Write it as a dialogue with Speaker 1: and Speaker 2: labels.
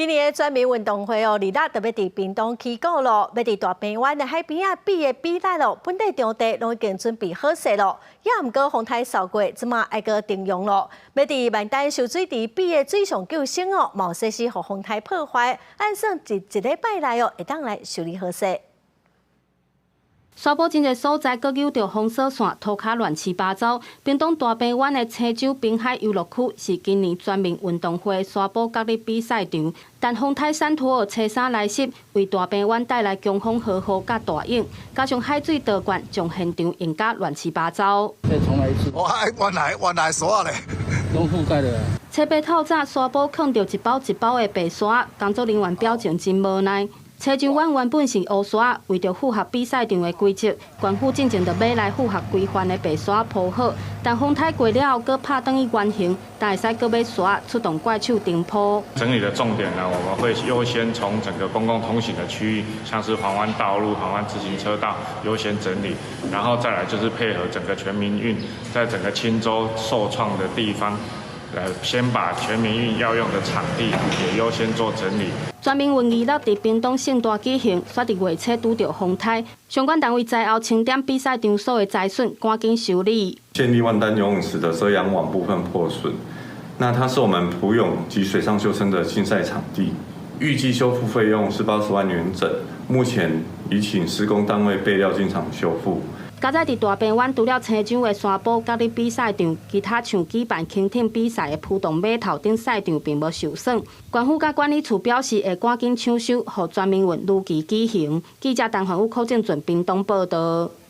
Speaker 1: 今年的全民運動會哦，二六就欲佇屏東起鼓囉，欲佇大平灣的海邊仔比的比賽囉，本地場地攏已經準備好勢囉，也毋過風颱掃過，這馬愛閣徵用囉，欲佇萬丹蓄水池比的水上救生哦，嘛有設施予風颱破壞，按算一一禮拜內哦，會當來修理好勢。
Speaker 2: 沙埔真濟所在，閣有著封鎖線，塗跤亂七八糟。屏東大平灣的青洲濱海遊樂區是今年全民運動會沙埔角力比賽場，但風颱珊圖爾初三來襲，為大平灣帶來強風豪雨佮大湧，加上海水倒灌，將現場淹甲亂七八糟。
Speaker 3: 再重來一次。
Speaker 4: 哇，原來原來沙咧，
Speaker 3: 攏覆蓋了。
Speaker 2: 初八透早，沙埔囥著一包一包的白沙，工作人員表情真無奈。青洲灣原本是烏沙，為著符合比賽場的規則，縣府進前就買來符合規範的白沙鋪好。但風颱過了後，閣拍轉去原形，但會使閣買沙出動怪手重鋪。
Speaker 5: 整理的重點呢，我們會優先從整個公共通行的區域，像是環灣道路、環灣自行車道優先整理，然後再來就是配合整個全民運，在整個輕舟受創的地方，來先把全民運要用的場地也優先做整理。
Speaker 2: 全民運二六佇屏東盛大舉行，煞佇月初拄著風颱，相關單位知後清點比賽場所的災損，趕緊修理。
Speaker 6: 縣立萬丹游泳池的遮陽網部分破損，那它是我們蹼泳及水上救生的競賽場地，預計修復費用是80萬元整，目前已請施工單位備料進場修復。
Speaker 2: 佳哉佇大平灣除了青洲的沙埔角力比賽場，其他像舉辦輕艇比賽的浮動碼頭等賽場並無受損。縣府佮管理處表示會趕緊搶修，予全民運如期舉行。記者陳煥武、柯正准屏東報導。